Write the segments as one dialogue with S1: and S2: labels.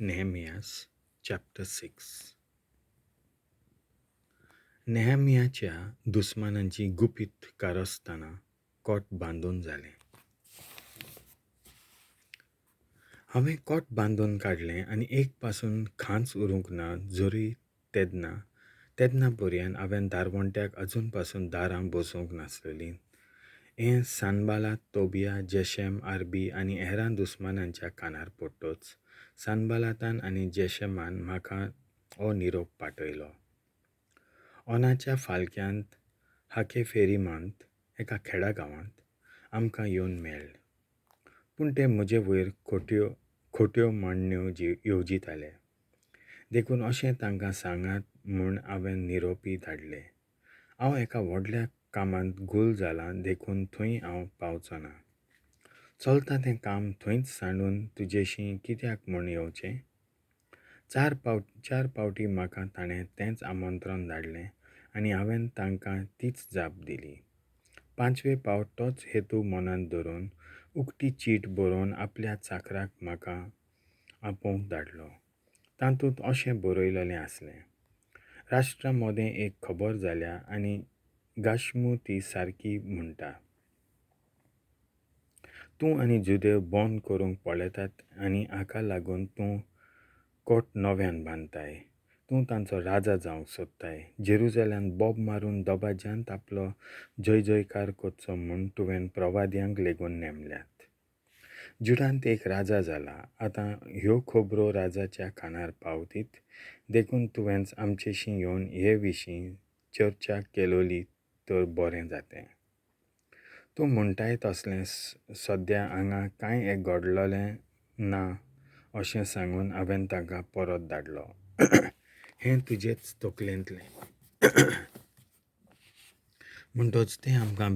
S1: Nehemiah chapter 6. नेहमियाच्या दुस्मानांची गुपीत कारस्थानां कोट बांदून जालें. हांवें कोट बांदून काडलें आनी एक पासून खांच उरूंक ना. जरी तेन्ना पर्यंत हांवें दारवंट्याक अजून पासून दारां बसोवंक नासलेलीं. हें सानबालात, तोबिया, जेशेम, आरबी आनी हेरां दुस्मानांच्या कानार पडटच सानबालातान आनी जेशेमान म्हाका हो निरोप पाठयलो. ओनाच्या फालक्यांत हाकेफेरीमांत एका खेडा गांवांत आमकां येवन मेळ. पूण ते म्हजे वयर खोट्यो खोट्यो मांडण्यो येवजिताले. देखून अशें तांकां सांगात म्हूण हांवें निरोपी धाडले. हांव एका व्हडल्या कामांत गुल जालां, देखून थंय हांव पावचो ना. चलता तें काम थंयच सांडून तुजेशी कित्याक म्हूण येवचें? चार पावटी म्हाका ताणें तेंच आमंत्रण धाडलें आनी हांवें तांकां तीच जाप दिली. पांचवे पावट तोच हेतू मनांत धरून उक्ती चीट बरोवन आपल्या चाकराक म्हाका आपोवंक धाडलो. तातूंत अशें बरयलेलें आसलें, राष्ट्रा मदें एक खबर जाल्या आनी गाश्मू ती सारकी म्हणटा. तूं आनी जुदेव बंद करूंक पळयतात आनी हाका लागून तूं कोट नव्यान बांदताय. तूं तांचो राजा जावंक सोदताय. जेरुजाल्यान बोब मारून दबाज्यांत आपलो जय जयकार करचो म्हूण तुवें प्रवाद्यांक लेगून नेमल्यात. जुडांत एक राजा जाला. आतां ह्यो खबरो राजाच्या कानार पावतीत, देखून तुवेंच आमचेशी येवन हे विशीं चर्चा केलोली तर बरें जातें. तूं म्हणटाय तसलें सद्या हांगा कांय एक घडलेलें ना अशें सांगून हांवें ताका परत धाडलो. हें तुजेच तकलेंतलें. म्हणटच ते आमकां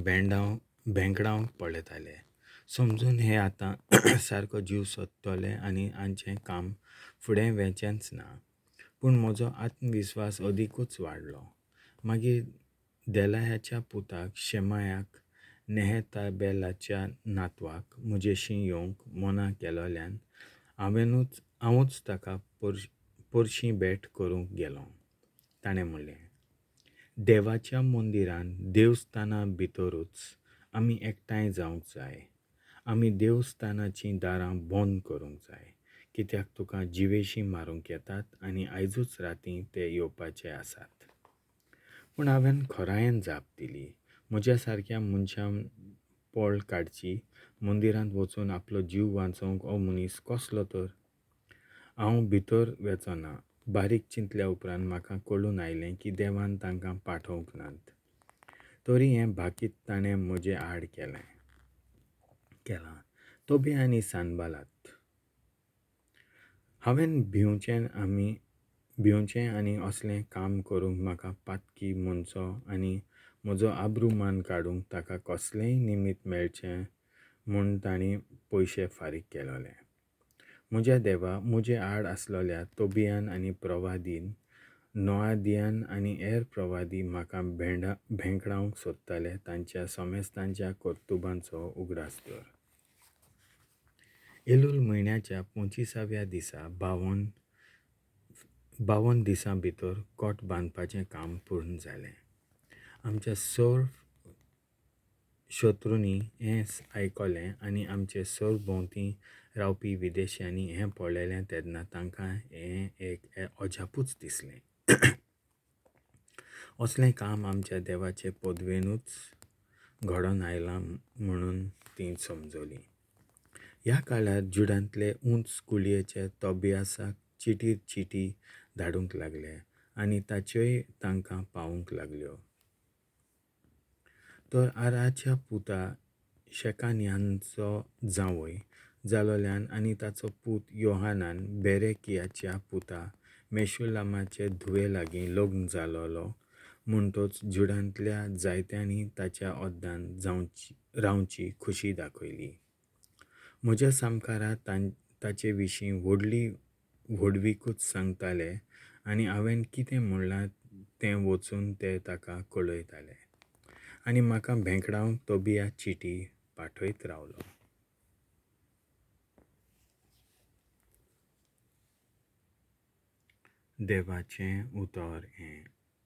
S1: भेंकडावंक पळयताले. समजून हे आतां सारको जीव सोदतले आनी हांचें काम फुडें वेचेंच ना. पूण म्हजो आत्मविस्वास अदिकूच वाडलो. मागीर देलायाच्या पुताक शेमायाक, नेहेताबेलाच्या नातवाक म्हजेशी येवंक मना केलोल्यान हांवूच ताका परशी भेट करूंक गेलों. ताणें म्हणलें, देवाच्या मंदिरांत देवस्थाना भितरूच आमी एकठांय जावंक जाय. आमी देवस्थानाचीं दारां बंद करूंक जाय, कित्याक तुका जिवेशीं मारूंक येतात आनी आयजूच रातीं ते येवपाचे आसात. पूण हांवें खरायेन जाप दिली, म्हज्या सारक्या मनशान पळ काडची, मंदिरांत वचून आपलो जीव वांचोवंक हो मनीस कसलो तर? हांव भितर वेचो ना. बारीक चिंतल्या उपरांत म्हाका कळून आयलें की देवान तांकां पाठोवंक नात. तरी हें भाकीत ताणें म्हजे आड केलां. तोबी आनी सानबालात. हांवें भिवचें आनी असलें काम करूंक म्हाका पातकी म्हणचो आनी म्हजो आब्रूमान काडूंक ताका कसलेंय निमित्त मेळचें म्हूण तांणी पयशे फारीक केलोले. म्हज्या देवा, म्हजे आड आसलेल्या तोबियान आनी प्रवादीन, नोआदियान आनी हेर प्रवादी म्हाका भेंकडावंक सोदताले तांच्या समेस्तांच्या कर्तुबांचो उगडास दवर. एलूल म्हयन्याच्या 25व्या दिसा 52 दिसां भितर कोट बांदपाचें काम पूर्ण जालें. आमच्या सर्व शत्रूंनी हें आयकलें आनी आमचे सरभोंवती रावपी विदेशांनी हें पळयलें तेन्ना तांकां हें एक अजापूच दिसलें. असलें काम आमच्या देवाचे पदवेनूच घडोवन आयलां म्हणून तीं समजलीं. ह्या काळार जुडांतले उंच कुळयेचे तोबियासाक चिटीर चिटी धाडूंक लागले आनी ताच्योय तांकां पावूंक लागल्यो. तर आराच्या पुता शेकान्यांचो जांवय जालोल्यान आनी ताचो पूत योहानान बेरेकियाच्या पुता मेशुलामाचे धुवे लागीं लग्न जालोलो म्हणटच जुडांतल्या जायत्यांनी ताच्या ओद्दान रावची खुशी दाखयली. म्हज्या सामकारा ताचे विशीं व्हडली व्हडविकूच सांगताले आनी हांवें कितें म्हणलां तें वचून ते ताका कळयताले आनी म्हाका भेंकडावंक तोबिया चिटी पाठयत रावलो. देवाचें उतर हें.